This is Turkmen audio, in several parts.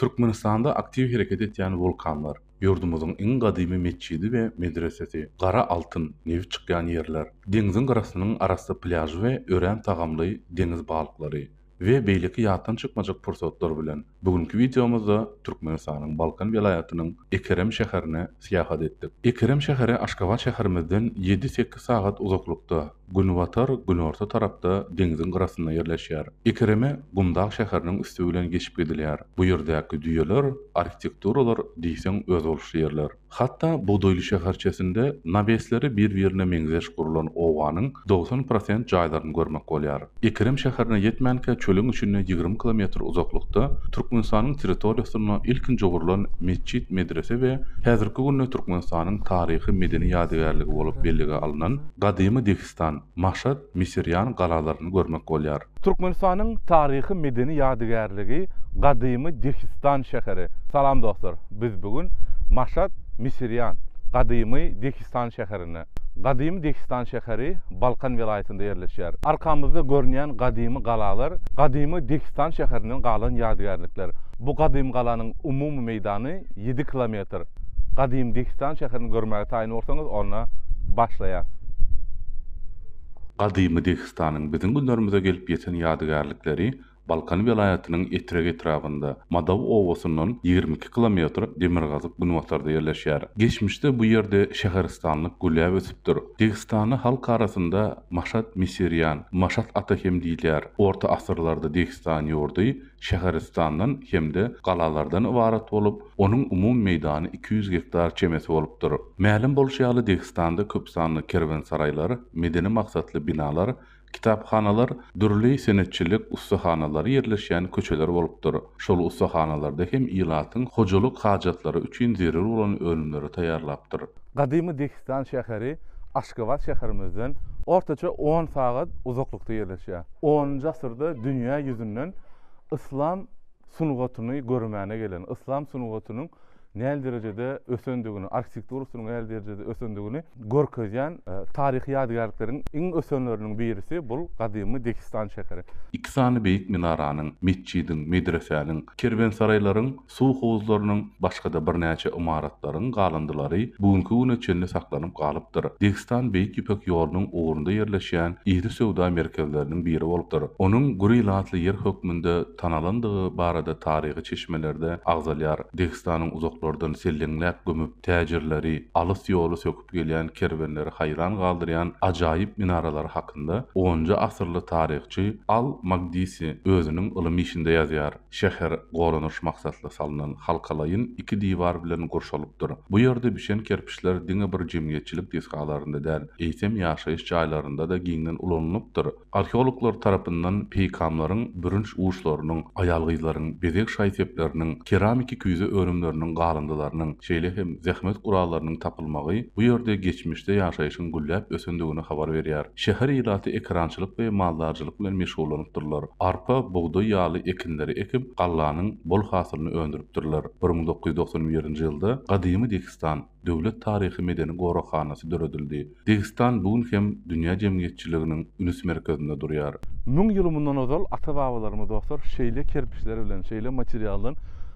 Türkmenistanda aktiw hereket etýän wulkanlar, ýurdumyzyň iň gadymy metjidi we medresesi, gara altyn, nebit çykýan ýerler, deňziň gyrasynyň arassa plýažy we örän tagamly deňiz balyklary we beýleki ýatdan çykmajak pursatlar bilen bu günki wideomyzda Türkmenistanyň Balkan welaýatynyň Ekerem şäherine syýahat etdik. Ekerem şäheri Aşgabat şäherimizden ýedi-sekiz sagat uzaklykda, Günbatar, günorta tarapda deňziň gyrasynda ýerleşýär. Ekereme Gumdag şäheriniň üsti bilen geçip gidilýär. Bu ýerdäki düýeler, arhitekturalar diýseň özboluşly ýerler. Hatda Bugdaýly şäherçesinde nawesleri bir-birine meňzeş gurlan obanyň 90 prosent jaýlaryny görmek bolýar. Ekerem şäherine ýetmänkä çölüň içinde 20 kilometr uzaklykda Türkmenistanyň territoriýasynda ilkinji gurlan metjit-medrese we häzirki günde Türkmenistanyň taryhy-medeni ýadygärligi bolup bellige alnan Gadymy Dehistan, Maşat, Misirýan galalaryny görmek bolýar. Türkmenistanyň taryhy-medeni ýadygärligi Gadymy Dehistan şäheri. Salam dostlar! Biz bu gün Maşat, Misirýan, Gadymy Dehistan şäherinde. Gadymy Dehistan şäheri Balkan welaýatynda ýerleşýär. Arkamyzda görünýän gadymy galalar Gadymy Dehistan şäherinden galan ýadygärlikler. Bu gadymy galanyň umumy meýdany ýedi kilometr. Gadymy Dehistan şäherini görmäge taýyn bolsaňyz, onda başlaýas. Gadymy Dehistanyň biziň günlerimize gelip ýeten ýadygärlikleri Balkan welaýatynyň Etrek etrabynda, Madaw obasyndan 22 kilometr demirgazyk-günbatarda ýerleşýär. Geçmişde bu ýerde şäheristanlyk gülläp ösüpdir. Dehistana halk arasynda Maşat Misirýan, Maşat ata hem diýilýär. Orta asyrlarda Dehistan ýurdy şäheristandan hem-de galalardan ybarat bolup, onuň umumy meýdany 200 gektar çemesi bolupdyr. Mälim bolşy ýaly, Dehistanda köpsanly kerwensaraýlar, medeni maksatly binalar, kitaphanalar, dürli senetçilik ussahanalary ýerleşýän köçeler bolupdyr. Şol ussahanalarda hem ilatyň hojalyk hajatlary üçin zerur bolan önümleri taýýarlapdyr. Gadymy Dehistan şäheri Aşgabat şäherimizden ortaça on sagat uzaklykda ýerleşýär. Onunjy asyrda dünýä ýüzünden yslam sungatyny görmäne gelen, yslam sungatynyň näl derejede ösendigini, arhitekturasynyň näl derejede ösendigini görkezýän taryhy ýadygärlikleriň iň ösenleriniň birisi bul gadymy Dehistan şäheri. Iki sany beýik minaranyň, metjidiň, medresäniň, kerwensaraýlaryň Suw howuzlarynyň, başga-da birnäçe ymaratlaryň galyndylary bu günki güne çenli saklanyp galypdyr. Dehistan Beýik Ýüpek ýolunyň ugrunda ýerleşýän iri söwda merkezleriniň biri bolupdyr. Onuň gür ilatly ýer hökmünde tanalandygy barada taryhy çeşmelerde agzalýar. Dehistanyň uzaklardan selleňläp gömüp, täjirleri, alys ýoly söküp gelýän kerwenleri haýran galdyrýan ajaýyp minaralary hakynda onunjy asyrly taryhçy Al-Makdisi özüniň ylym işinde ýazýar. Şäher goranyş maksatly salnan halkalaýyn iki diwar bilen gurşalypdyr. Bu ýerde bişen kerpiçler diňe bir jemgyýetçilik desgalarynda däl, eýsem ýaşaýyş jaýlarynda-da giňden ulanylypdyr. Arheologlar tarapyndan peýkamlaryň bürünç uçlarynyň, aýal-gyzlaryň bezeg şaý-sepleriniň, keramiki küýze önümleriniň galyndylarynyň, şeýle hem zähmet gurallarynyň tapylmagy bu ýerde geçmişde ýaşaýşyň gülläp ösendigini habar berýär. Şäher ilaty ekerançylyk we maldarçylyk bilen meşgullanypdyrlar. Arpa, bugdaý ýaly ekinleri ekip, gallanyň bol hasylyny öndüripdirler. 1991-nji ýylda Gadymy Dehistan döwlet taryhy-medeni goraghanasy döredildi. Dehistan bu gün hem dünýä jemgyýetçiliginiň üns merkezinde durýar. Müň ýyl mundan ozal ata-babalarymyz dostlar şeýle kerpiçler bilen, şeýle materialdan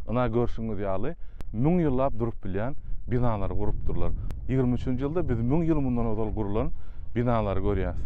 ynha görşüňiz ýaly müň ýyllap durup bilýän binalary gurupdyrlar. Ýigrimi üçünji ýylda biz müň ýyl mundan ozal gurlan binalary görýäs.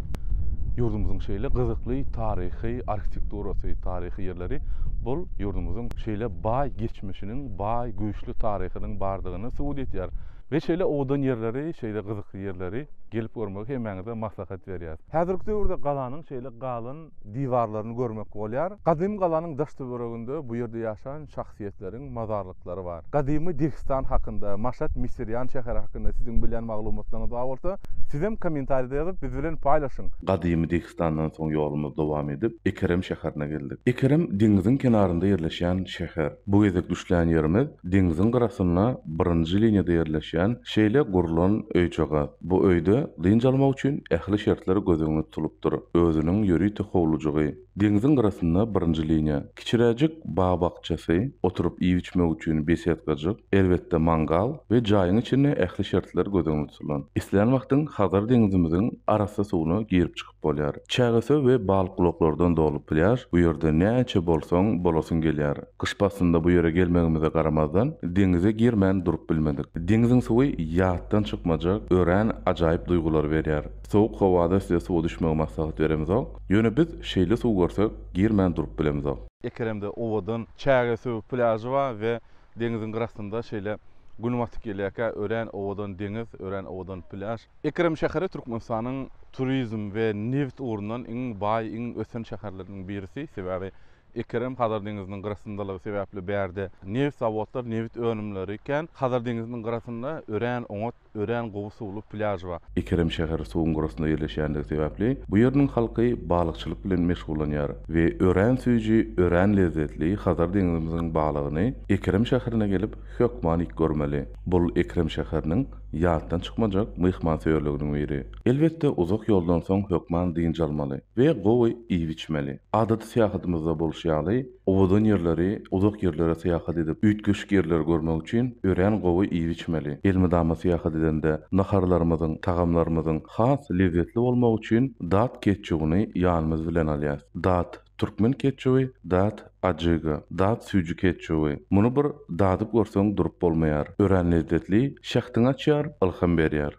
Ýurdumyzyň şeýle gyzykly taryhy arhitekturasy, taryhy ýerleri bul ýurdumyzyň şeýle baý geçmişiniň, baý, güýçli taryhynyň bardygyny subut etýär. We şeýle owadan ýerleri, şeýle gyzykly ýerleri gelip görmegi hemmäňize maslahat berýäs. Häzirki döwürde galanyň şeýle galan diwarlaryny görmek bolýar. Gadymy galanyň daş-töwereginde bu ýerde ýaşan şahsyýetleriň mazarlyklary bar. Gadymy Dehistan hakynda, Maşat Misirýan şäheri hakynda siziň bilýän maglumatlaryňyz bar bolsa, sizem kommentariýada ýazyp biz bilen paýlaşyň. Gadymy Dehistandan soň ýolumyzy dowam edip, Ekerem şäherine geldik. Ekerem deňziň kenarynda ýerleşýän şäher. Bu gezek düşlän ýerimiz deňziň gyrasynda birinji liniýada ýerleşýän şeýle gurlan öýjagaz. Bu öýde dynç almak üçin ähli şertler göz öňünde tutulypdyr. Özüniň ýörite howlujygy. Deňziň gyrasynda birinji liniýa. Kiçiräjik bag-bakjasy, oturyp iýip-içmek üçin besedkajyk, elbetde mangal we jaýyň içinde ähli şertler göz öňünde tutulan. Islän wagtyň Hazar deňzimiziň arassa suwuna girip-çykyp bolýar. Çägesöw we balykgulaklardan doly plýaž, bu ýerde näçe bolsaň bolasyň gelýär. Gyş paslynda bu ýere gelmegimize garamazdan, deňize girmän durup bilmedik. Deňziň suwy ýatdan çykmajak örän ajaýyp duýgulary berýär. Sowuk howada size suwa düşmegi maslahat beremizok. Ýöne biz şeýle suw görsek, girmän durup bilemizok. Ekeremde owadan çägesöw plýažy bar we deňiziň gyrasynda şeýle Gün batyp gelýärkä örän owadan deňiz, örän owadan plýaž. Ekerem şäheri Türkmenistanyň turizm we nebit ugrundan iň baý, iň ösen şäherleriniň birisi. Sebäbi Ekerem Hazar deňziniň gyrasyndalygy sebäpli bärde nebit zawodlar, nebit önümleri kän. Hazar deňziniň gyrasynda örän oňat, örän gowy suwly plýaž bar. Ekerem şäheri suwuň gyrasynda ýerleşýändigi sebäpli, bu ýeriniň halky balykçylyk bilen meşgullanýar we örän süýji, örän lezzetli Hazar deňzimiziň balygyny Ekerem şäherine gelip hökman iýip görmeli. Bul Ekrem şäheriniň ýatdan çykmajak myhmansöýerliginiň biri. Elbetde uzak ýoldan soň hökman dynç almaly we gowy iýip-içmeli. Adaty syýahatymyzda bolşy ýaly, owadan ýerleri, uzak ýerlere syýahat edip, üýtgeşik ýerleri görmek üçin örän gowy iýip-içmeli. Elmydama syýahat edende naharlarymyzyň, tagamlarymyzyň has lezzetli bolmagy üçin dat ketçubyny ýanymyz bilen alýas. Dat, türkmen ketçuby, dat, ajyga, dat süýji ketçuby. Muny bir dadyp görseň durup bolmaýar. Örän lezzetli, şähdiňi açýar, ylham berýär.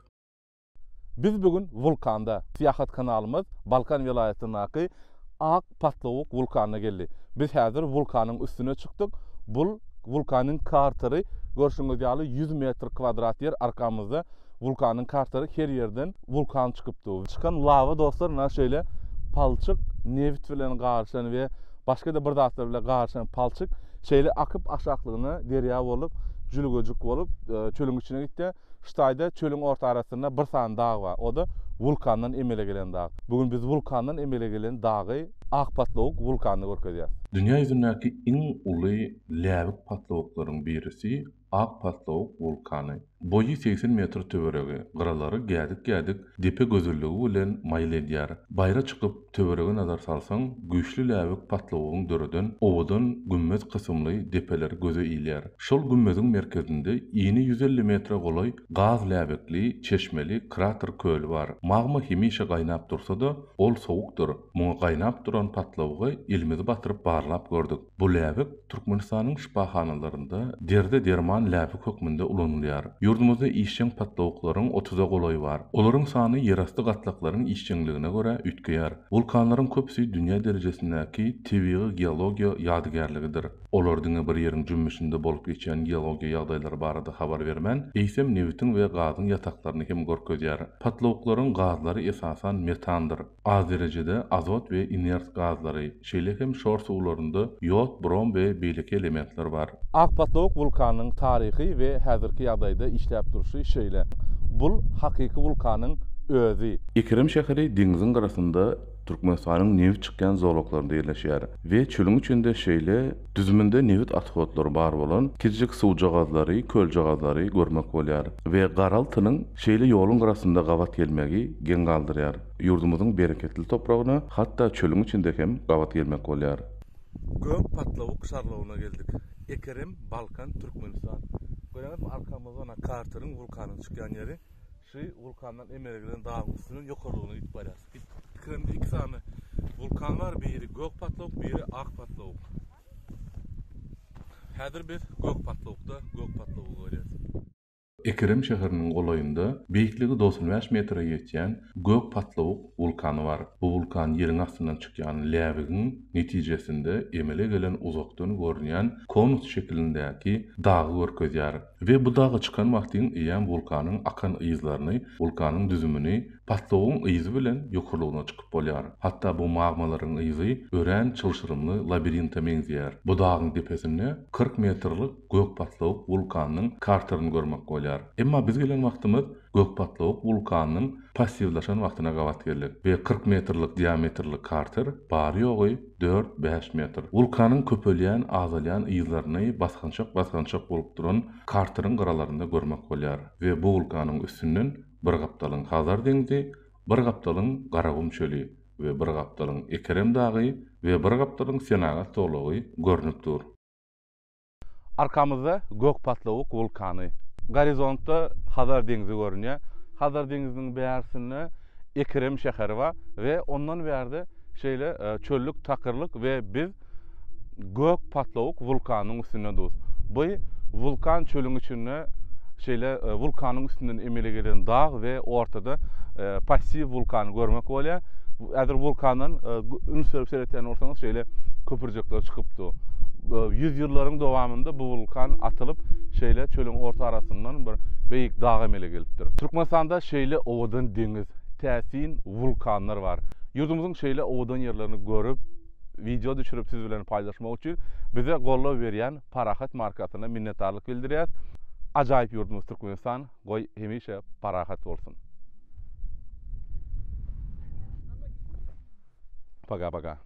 Biz bu gün wulkanda. Syýahat kanalymyz Balkan welaýatyndaky Ak patlawuk wulkanyna geldi. Biz häzir wulkanyň üstüne çykdyk. Bul wulkanyň karteri. Görşüňiz ýaly 100 metr kwadrat ýer arkamyzda wulkanyň karteri her ýerden wulkan çykyp dur. Çykan lawa dostlar ynha şeýle palçyk nebit bilen garyşan we başga-da bir zatlar bilen garyşan palçyk şeýle akyp aşaklygyna derýa bolup jülgejik bolup çölüň içine gitýär. Şu taýda çölüň orta arasynda bir sany dag bar. O-da wulkandan emele gelen dag. Bu gün biz wulkandan emele gelen dagy Ak patlawuk wulkanyny görkezýäris. Dünýä ýüzündäki iň uly läbik patlawuklaryň birisi Ak patlawuk wulkany. Boýy 80 metr töweregi, gyralary gädik-gädik depe gözelligi bilen maýyl edýär. Baýra çykyp, töwerege nazar salsaň, güýçli läbik patlawugyň döreden owadan gümmez kysymly depeleri göze ilýär. Şol gümmeziň merkezinde ini 150 metre golaý gaz läbikli, çeşmeli krater köli bar. Magma hemişe gaýnap dursa-da, ol sowukdyr. Muňa gaýnap duran patlawugy elimizi batyryp barlap gördük. Bu läbik Türkmenistanyň şypahanalarynda derde derman läbik hökmünde ulanylýar. Ýurdumyzda işjeň patlawuklaryň otuza golaýy bar. Olaryň sany ýerasty gatlaklaryň işjeňligine görä üýtgeýär. Wulkanlaryň köpüsi dünýä derejesindäki tebigy geologiýa ýadygärligidir. Olar diňe bir ýeriň jümmüşinde bolup geçýän geologiýa ýagdaýlary barada habar bermän, eýsem nebitiň we gazyň ýataklaryny hem görkezýär. Patlawuklaryň gazlary esasan metandyr. Az derejede azot we inert gazlary, şeýle hem şor suwlarynda ýod, brom we beýleki elementler bar. Ak patlawuk wulkanynyň taryhy we häzirki ýagdaýda işläp durşy şeýle. Bul hakyky wulkanyň özi. Ekerem şäheri deňziň gyrasynda Türkmenistanyň nebit çykýan zolaklarynda ýerleşýär we çölüň içinde şeýle düzüminde nebit othodlary bar bolan kiçijik suwjagazlary, köljagazlary görmek bolýar we garaltynyň şeýle ýoluň gyrasynda gabat gelmegi geň galdyrýar. Ýurdumyzyň bereketli topragyna hatda çölüň içinde hem gabat gelmek bolýar. Gök patlawuk şarlawyna geldik. Ekerem, Balkan, Türkmenistan. Görýäňizmi arkamyzda ana Karteriň wulkanyň çykýan ýeri. Şu wulkandan emele gelen dagyň üstünden ýokarlygyna gidip barýas. Ekeremde iki sany wulkan bar, biri gök patlawuk, biri ak patlawuk. Häzir biz gök patlawukda gök patlawugy görýäs. Ekerem şäheriniň golaýynda beýikligi 95 metre ýetýän Gök patlawuk wulkany bar. Bu wulkan ýeriň astyndan çykýan läbigiň netijesinde emele gelen uzakdan görünýän konus şekilindäki dagy görkezýär we bu daga çykan wagtyň eýýäm wulkanyň akan yzlaryny, wulkanyň düzümini patlawugyň yzy bilen ýokarlygyna çykyp bolýar. Hatda bu magmalaryň yzy örän çylşyrymly labirinte meňzeýär. Bu dagyň depesinde 40 metrlik Gökpatlawuk wulkanynyň karterini görmek bolýar. Emma biz gelen wagtymyz Gökpatlawuk wulkanynyň passiwlaşan wagtyna gabat geldik we 40 metrlik diametrli karter bary-ýogy dört-bäş metr. Wulkanyň köpelýän, azalýan yzlaryny basgançak-basgançak bolup duran karteriň gyralarynda görmek bolýar we bu wulkanyň üstünden bir gapdalyň Hazar deňzi, bir gapdalyň Garagum çöli we bir gapdalyň Ekerem dagy. we bir gapdalyň senagat zolagy görnüp dur. Arkamyzda Gökpatlawuk wulkany. Gorizontda Hazar deňzi görünýär. Hazar deňziniň bärsinde Ekrem şäheri bar we ondan bärde şeýle çöllük, takyrlyk we biz Gök patlawuk wulkanynyň üstünde durus. Bu wulkan çölüň içinde şeýle wulkanyň üstünden emele gelen dag we ortada passiw wulkany görmek bolýar. Häzir wulkandan üns berip seretýän bolsaňyz şeýle köpürjekler çykyp dur. Ýüzýyllaryň dowamynda bu wulkan atylyp şeýle çölüň orta arasyndan bir beýik dag emele gelipdir. Türkmenistanda şeýle owadan deňiz, täsin wulkanlar bar. Ýurdumyzyň şeýle owadan ýerlerini görüp, wideo düşürip siz bilen paýlaşmak üçin bize goldaw berýän Parahat markasyna minnetdarlyk bildirýäs. Ajaýyp ýurdumyz Türkmenistan goý hemişe parahat bolsun. Paka paka.